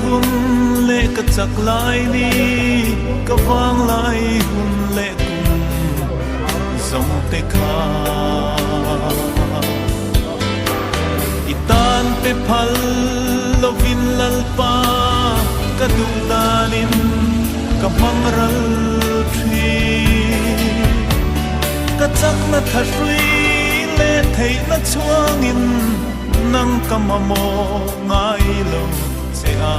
hun leh ka chak lai ni, ka vang lai hun leh kum zawng te kha. I tan pe phal lovin Lalpa ka duh danin ka hmang ral thin. Ka chakna thahrui leh theihna chhuangin nang ka mamawh ngai lo che a.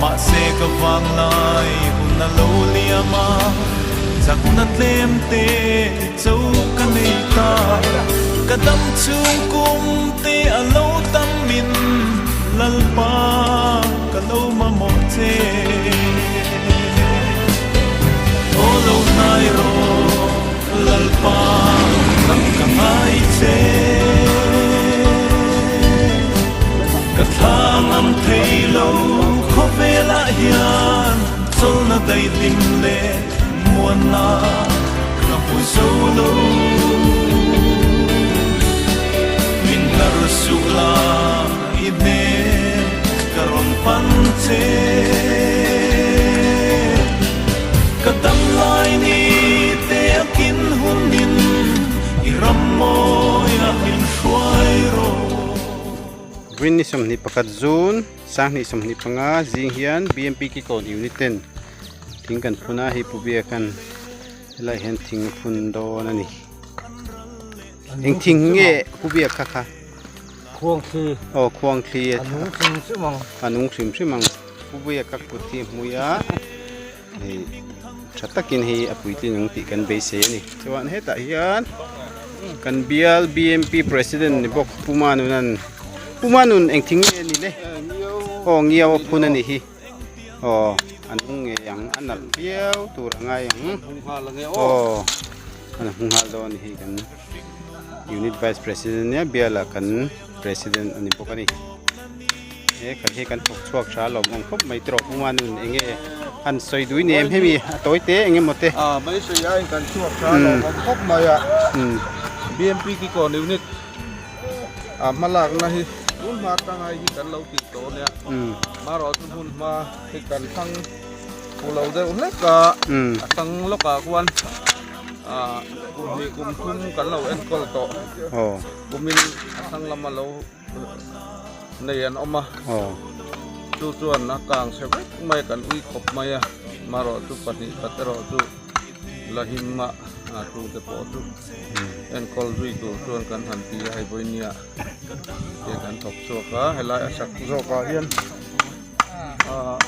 Mahse ka vanglai hun a lo liam a, chakna tlem te cho ka nei ta. Ka dam chhung kum te a lo tam in Lalpa ka lo mamawh che. Aw lo hnai rawh Lalpa nang ka ngai che. Ka thla ngam thei lo khawvelah hian chawlhna daihlim leh muanna ka hmu zo lo. Min hnar suh la i hmel ka rawn pan che. Ka dam lai ni te a kin hunin i ram mawiah min hruai rawh. Green ni 21 June 2025 zing hian BMP Kikawn Unit ten thing kan phun a, hei pu bia khan helai hian thing a phun dawn a ni. Eng thing nge pu bia kha kha? Khuang thli. Aw khuang thli. A nung hrim hrim ang. A nung hrim hrim ang. Pu bia ka kut hi hmui a hei tha takin hei a puitlin ang tih kan beisei a ni. Chuan hetah hian kan bial BMP president ni bawk Pu Manunan Pu Manun eng thing nge a ni le? Aw ngiau a phun a ni hi. Aw an hung ngei ang a nalh viau tur a ngai ang. Aw an hung nghal dawn a ni hi kan unit vice president nia biala kan president a ni bawk a ni. He khat hi kan thawk chhuak tha lawm awm khawp mai tawh hmuna nun eng nge han sawi dui ni em hemi a tawi te eng emaw te. A mai sawi aiin kan chhuak tha lawm awm khawp mai a BMP Kikawn unit a hmalakna hi tun hma tangai hi kan lo tih tawh nia marawh chu hmun hma hi kan thlang fu lo deuh hlek a a thlang lawkah khuan kum hnih kum thum kan lo enkawl tawh kumin a thlang lama lo nei an awm a chu chuan a kang chhe vek mai a kan ui khawp mai a marawh chu pahnih khat erawh chu la him a a chung te pawh chu enkawl zui tur chuan kan han ti a hei vawinia te kan thawk chhuak a helai a sak zawk ah hian ahh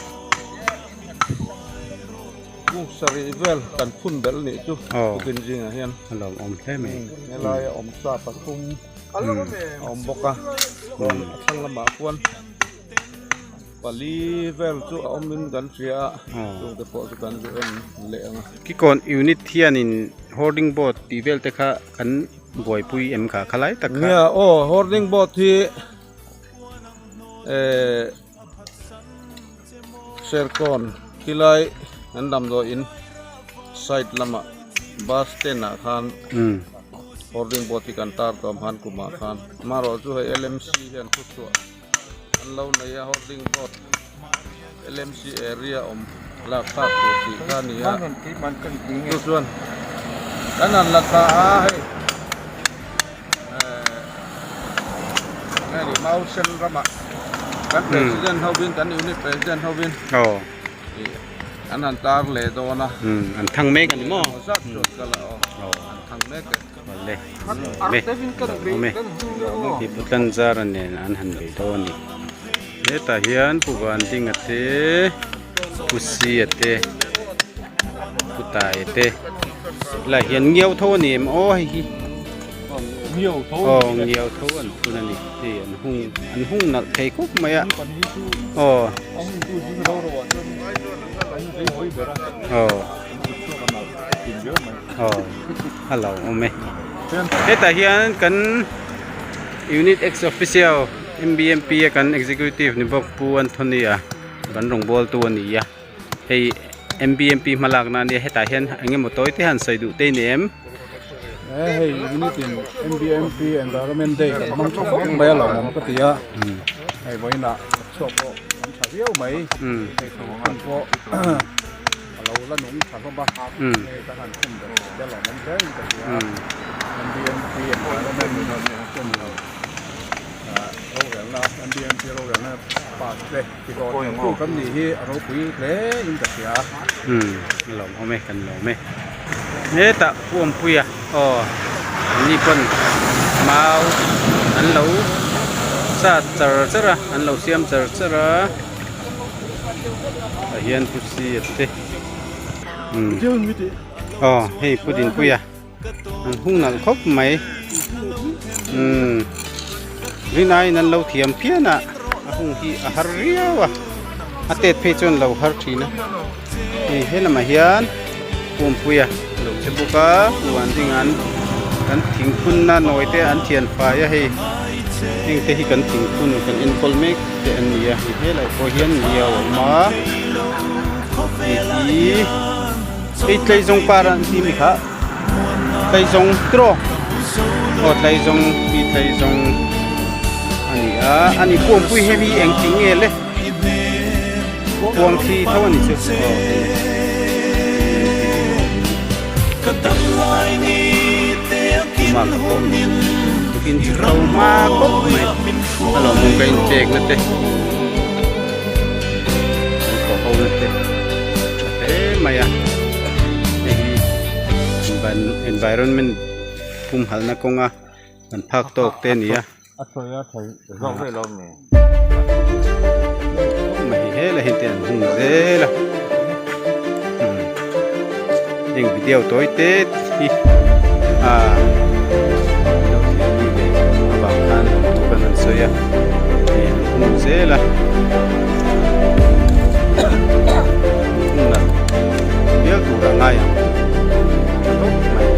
kung sarih vel kan phun belh nih chu tukin zingah hian a lo awm hle mai helai a awm sa pathum. A awm bawk a chuan a thlang lamah khuan pali vel chu a awmin kan hria a chung te pawh chu kan zu en leh ang a. Kikawn unit hianin hoarding board tih vel te kha kan buaipui em kha khalai tak kha. Nia aw hoarding board hi eh Serkawn khilai an damdawi in side lamah bus stand ah khan hoarding board hi kan tar tawm han kumah khan amaherawh chu hei L_M_C hian thu chhuah an lo nei a hoarding board L_M_C area awm lak thlak tur tih kha a ni a chu chuan kan han la thla a hei eh mau sen ramah kan president hovin kan unit president hovin an han tar leh dawn a an thang mek a ni maw zat chuan ka la aw an thang mek e awle awm e hi putlan zar nen an han bei dawn a ni hetah hian pu vandinga te pu sia te pu taia te helaiah hian ngiau tho a ni em aw hei hi aw ngiau tho an phun a ni hei an hung an hung nalh thei khawp mai a aw aw aw a lo awm e hetah hian kan unit ex official M_B_M_P a kan executive ni bawk pu Anthony a kan rawngbawltu a ni a hei M_B_M_P hmalakna a nia hetah hian eng emaw tawi te han sawi duh te a ni em? He hei unit in MBMP Environment Day kan hmang tha khawp mai a lo awm ka ti a, hei vawiinah chhuak pawh an tha viau mai, hei thingphun pawh a lo la nung tha hlawm a, hei kan han khum ber te a lo awm hle in ka hria a, MBMP Environment ten rorelna MBMP rorelna pass te ti hlawhtling tu kan nih hi a ropui hle in ka hria. Umm a lawmawm e kan lawm e. Hetah Puampuia aw anni pawn mau an lo sat char char a an lo siam char char a tah hian pu si a te umm aw hei pu Dinpuia. An hung nalh khawp mai umm rinaiin an lo thiam phian a a hung hi a har riau a a tet phei chuan lo har thin a hei he lamah hian pumpui a lo che bawk a huan ding an kan thingphunna nawi te an thian fai a hei heng te hi kan thingphun kan enkawl mek te an ni a hei helai pawh hian miau a awm a hei hi. Hei tleizawng par an ti mi kha tleizawng tiraw aw tleizawng hi tleizawng a ni a a ni puampui hei hi eng tih nge le puang thi tho a ni chu aw hei tukin chu tho hma khawp mai a lawmawm ka inchek na te an thawh ho na te. Tha hle mai a hei hi environment humhalhna kawnga kan phak tawk te a ni a hei he te an hung zel a heng video tawi te hi ah lo thlir pui ve avang khan thu kan han sawi a hei an hung zel a. Bial tur a ngai ang tha khawp mai.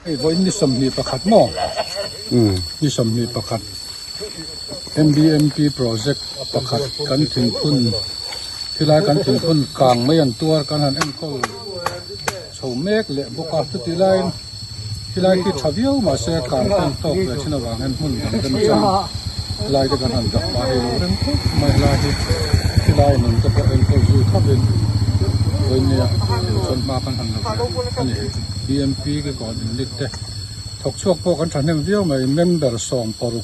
Hei vawiin ni 21 maw? Ni 21 MBMP project pakhat kan thingphun Khilai kan thingphun kang mai an tuar kan han enkawl chho mek leh bawk a, chuti laiin khilai khi tha viau mahse kang ten tawk ve thin avang hian hmun dang rem chang lai te kan han dak pah hei lo rem khawp mai helai hi khilai nun te pawh enkawl zui khawpin vawinia thil chuan hma kan han la ve a ni. BMP ke kawn inlit te thawk chhuak pawh kan thahnem viau mai member 60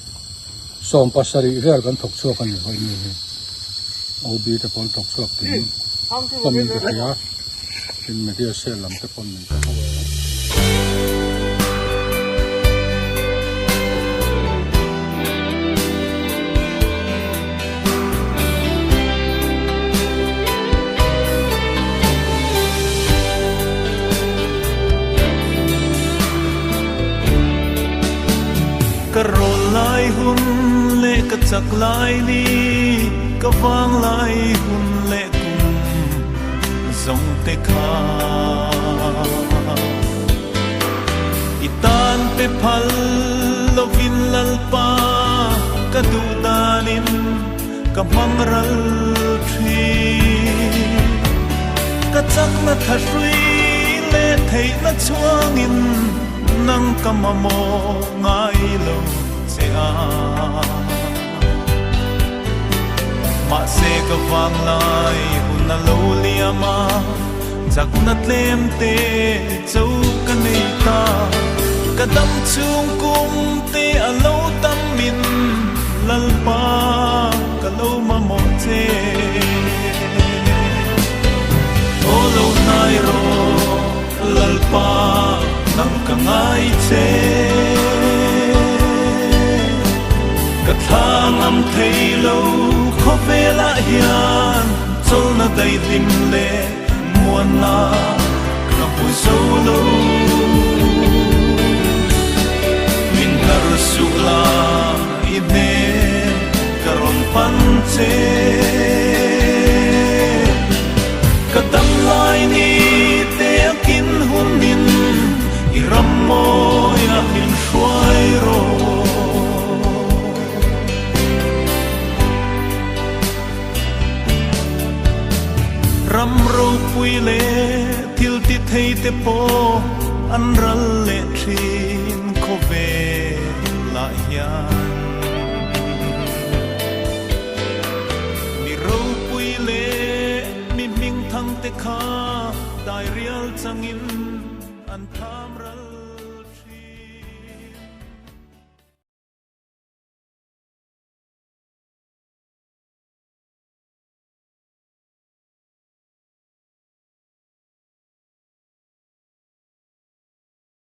17 vel kan thawk chhuak a ni vawiin hi OB te pawh an thawk chhuak kim hlawmin ka hria tin media cell lam te pawn min pe ho a. Ka rawl lai hun leh ka chak lai ni, ka vang lai hun leh. zawng te kha I tan pe phal lovin Lalpa ka duh danin ka hmang ral thin. Ka chakna thahrui leh theihna chhuangin nang ka mamawh ngai lo che a. Mahse ka vanglai hun a lo liam a, chakna tlem te cho ka nei ta. Ka dam chhung kum te a lo tam in Lalpa ka lo mamawh che. Aw lo hnai rawh Lalpa nang ka ngai che. Ka thla ngam thei lo khawvelah hian chawlhna daihlim leh muanna ka hmu zo lo. Min hnar suh la i hmel ka rawn pan che. Ka dam lai ni te a kin hunin i ram mawi a min hruai rawh. Ram ropui leh thil ti thei te pawh an ral leh thin khawvel ah hian. Mi ropui leh mi hmingthang te kha dairial changin an tham ral.